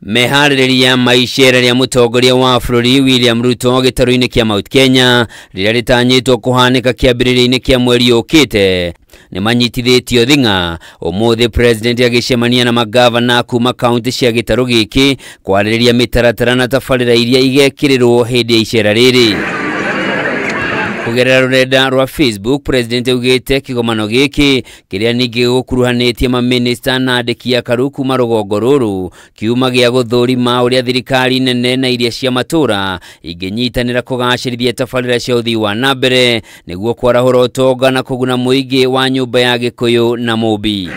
Meharĩrĩria ma icera rĩa mũtongoria wa bũrũri William Ruto gĩtarũ-inĩ kĩa Mount Kenya rĩrĩa rĩtanyĩtwo kũhanĩka kĩambĩrĩria-inĩ kĩa mweri ũkĩte nĩ manyitithĩtio thing'a. Ũmũthĩ president agĩcemania na magavana kuma kaunti cia gĩtarũ gĩkĩ kwarĩrĩria mĩtaratara na tabarĩra iria igekĩrĩrwo hĩndĩ ya icera rĩrĩ. Kũgerera rũrenda rwa Facebook, president augĩte kĩgomano gĩkĩ kĩrĩa ningĩ gũkuruhanĩtie mamĩnĩsta na andĩki akaru kuma rũgongo rũrũ kiuma gĩa gũthũrima ũrĩa thirikari nene na iria cia matũra ingĩnyitanĩra kũgacĩrithia tabarĩra cia ũthii wa na mbere nĩguo kwarahũra ũtonga na kũguna mũingĩ wa nyũmba ya Gĩkũyũ na Mũmbi.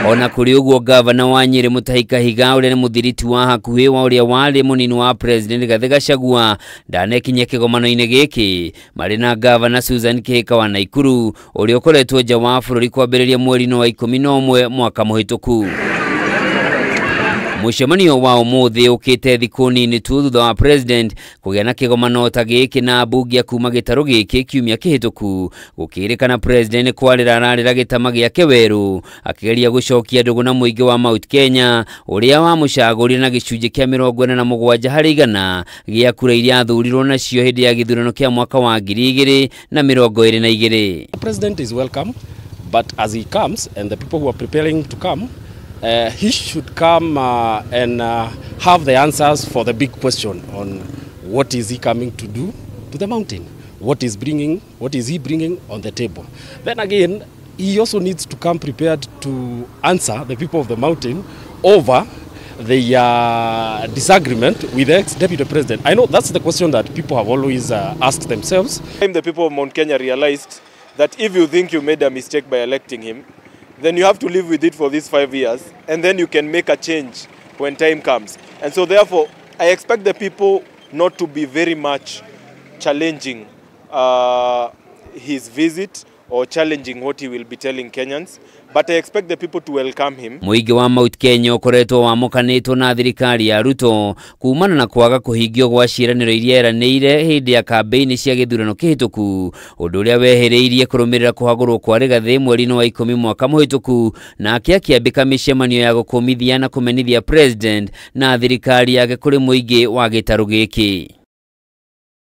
Ona kũrĩ ũguo, gavana wa Nyĩrĩ Mutahi Kahiga ũrĩa nĩ mũthiriti wa hakuhĩ wa ũrĩa warĩ mũnini wa president Rigathĩ Gachagua ndanekinyia kĩgomano-inĩ gĩkĩ marĩ na gavana Susan Kihika wa Naikuru ũrĩa ũkoretwo nja wa bũrũri kwambĩrĩria mweri-inĩ wa 11 mwaka mũhĩtũku. Mũcemanio wa ũmũthĩ ũkĩte thikũ nini tu thutha wa president kũgĩa na kĩgomano ta gĩkĩ na ambunge kuma gĩtarũ gĩkĩ kiumia kĩhĩtũku, gũkĩrĩkana president nĩ kwarĩra ararĩra gĩtama gĩake werũ akĩgeria gũcokia ndũgũ na mũingĩ wa Mount Kenya ũrĩa wamũcagũrire na gĩcunjĩ kĩa 47% gĩa kura iria athurirwo nacio hĩndĩ ya gĩthurano kĩa mwaka wa 2022. The president is welcome, but as he comes and the people who are preparing to come, he should come and have the answers for the big question on what is he coming to do to the mountain, what is he bringing on the table. Then again, he also needs to come prepared to answer the people of the mountain over the disagreement with the ex-deputy president. I know that's the question that people have always asked themselves. The people of Mount Kenya realized that if you think you made a mistake by electing him, then you have to live with it for these 5 years, and then you can make a change when time comes. And so therefore, I expect the people not to be very much challenging his visit or challenging what he will be telling Kenyans, but I expect the people to welcome him. Mũingĩ wa Mount Kenya ũkoretwo wamũkanĩtwo na thirikari ya Ruto kumana na kwaga kũhingio gwa ciĩranĩro iria eranĩire hĩndĩ ya kambĩini cia gĩthurano kĩhĩtũku, ũndũ ũrĩa wehereirie kũrũmĩrĩra kũhagũrwo kwa Rigathĩ mweri-inĩ wa 10 mwaka mũhĩtũku, nake akĩambĩka mĩcemanio ya gũkũmithia na kũmenithia president na thirikari yake kũrĩ mũingĩ wa gĩtarũ gĩkĩ.